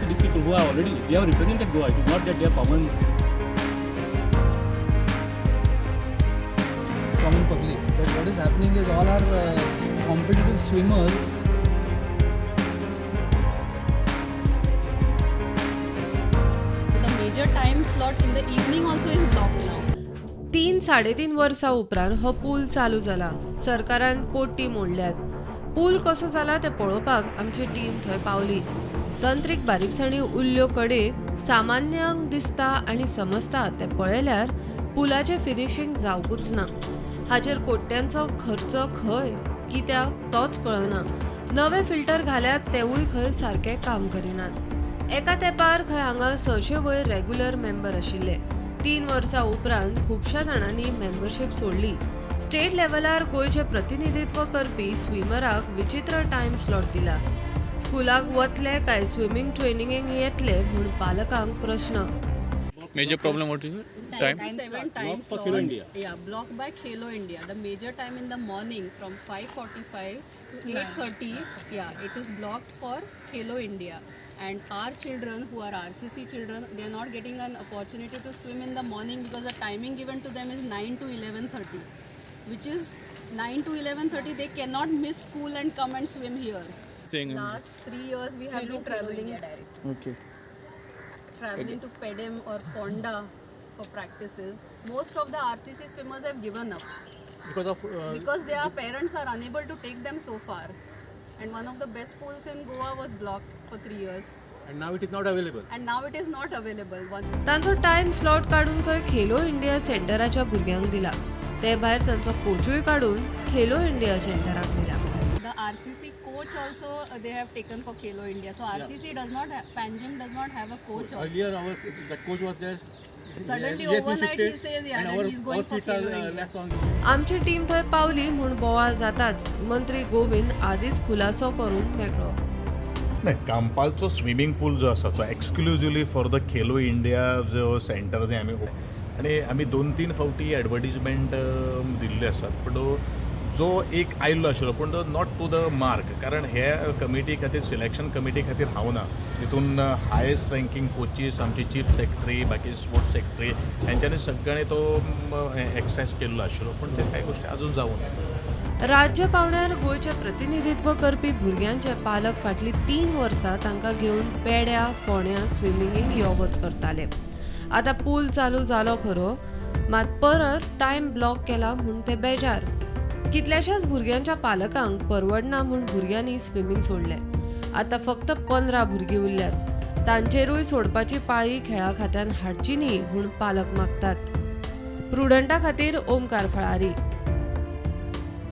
These people who are already, they have represented Goa. It is not that they are common common public. But what is happening is all our competitive swimmers. The major time slot in the evening also is blocked now. 3-3.5 वर्सां उपरांत हो पूल चालू जाला. सरकारान कोटी मोडल्यात. पूल कसो जाला तें पळोवपाक आमची टीम थंय पावली. तंत्रीक बारीकसाणी उरल्यो कडेक सामान्यांक दिसता आनी समजता तें पळयल्यार पुलाचें फिनिशींग जावकूच ना. हाचेर कोट्यांचो खर्च खंय कित्याक तोच कळना. नवे फिल्टर घाल्यात तेवूय खंय सारकें काम करिनात. एका तेंपार खंय हांगा 600 वयर रेगुलर मेंबर आशिल्ले. 3 वर्सां उपरांत खुबश्या जाणांनी मेंबरशीप सोडली. स्टेट लेवलार गोंयचें प्रतिनिधित्व करपी स्विमराक विचित्र टायम स्लॉट दिला. स्कुलाक वतले काय स्विमींग ट्रेनिंगेक येतले म्हूण पालकांक प्रश्न. Major problem what is it? Time? 7 time Blocked for slot. Khelo India. Yeah, blocked by Khelo India. The major time in the morning from 5:45 to 8:30. Yeah, it is blocked for Khelo India. And our children who are RCC children, they are not getting an opportunity to swim in the morning because the timing given to them is 9 to 11:30, which is 9 to 11:30. They cannot miss school and come and swim here. Saying Last 3 years we have been traveling. Okay. Traveling to Pedem or Ponda for practices. Most of the RCC swimmers have given up because of because their parents are unable to take them so far. And one of the best pools in Goa was blocked for 3 years, and now it is not available. And now it is not available. One तांचो time slot काडून खंय Khelo India सेंटराच्या भुरग्यांक दिला. ते भायर तांचो कोचूय काडून Khelo India सेंटराक दिला. The RCC coach also they have taken for Khelo India. So RCC does not have, Panjim does not have a coach also. Earlier our that coach was there. Suddenly He has been overnight he shifted says, yeah, and that our, he's going our for kids are Khelo India. Left on. आमची team थंय पावली म्हूण बोवाळ जाताच मंत्री गोविंद आदींच खुलासो करून मेकळो. नाही, कांपालचो स्विमींग पूल जो आसा तो exclusively for the Khelo India जो सेंटर जे आमी आनी आमी 2-3 फावटी एडवर्टीजमेंट दिल्ले आसात, पूण तो जो एक आयिल्लो आशिल्लो पूण तो not to the mark, कारण हे कमिटी खातीर सिलेक्शन कमिटी खातीर हांव ना, तितून हायस्ट रँकींग कोचीस आमची चीफ सेक्रेटरी बाकी स्पोर्ट्स सेक्रेटरी हेंच्यांनी सगळ्यांनी तो एक्सरसायज केल्लो आशिल्लो, पूण ते कांय गोश्टी अजून जावूं ना. राज्य पावंड्यार गोंयचें प्रतिनिधित्व करपी भुरग्यांचे पालक फाटलीं 3 वर्सां तांकां घेवन पेड्या फोंड्या स्विमिंगेक यो वच करताले. आतां पूल चालू जालो खरो, मात परत टायम ब्लॉक केला म्हूण ते बेजार. कितल्याशाच भुरग्यांच्या पालकांक परवडना म्हूण भुरग्यांनी स्विमींग सोडलें. आतां फक्त 15 भुरगीं उरल्यात. तांचेरूय सोडपाची पाळी खेळा खात्यान हाडची न्ही म्हूण पालक मागतात. प्रुडंटा खातीर ओमकार फळारी.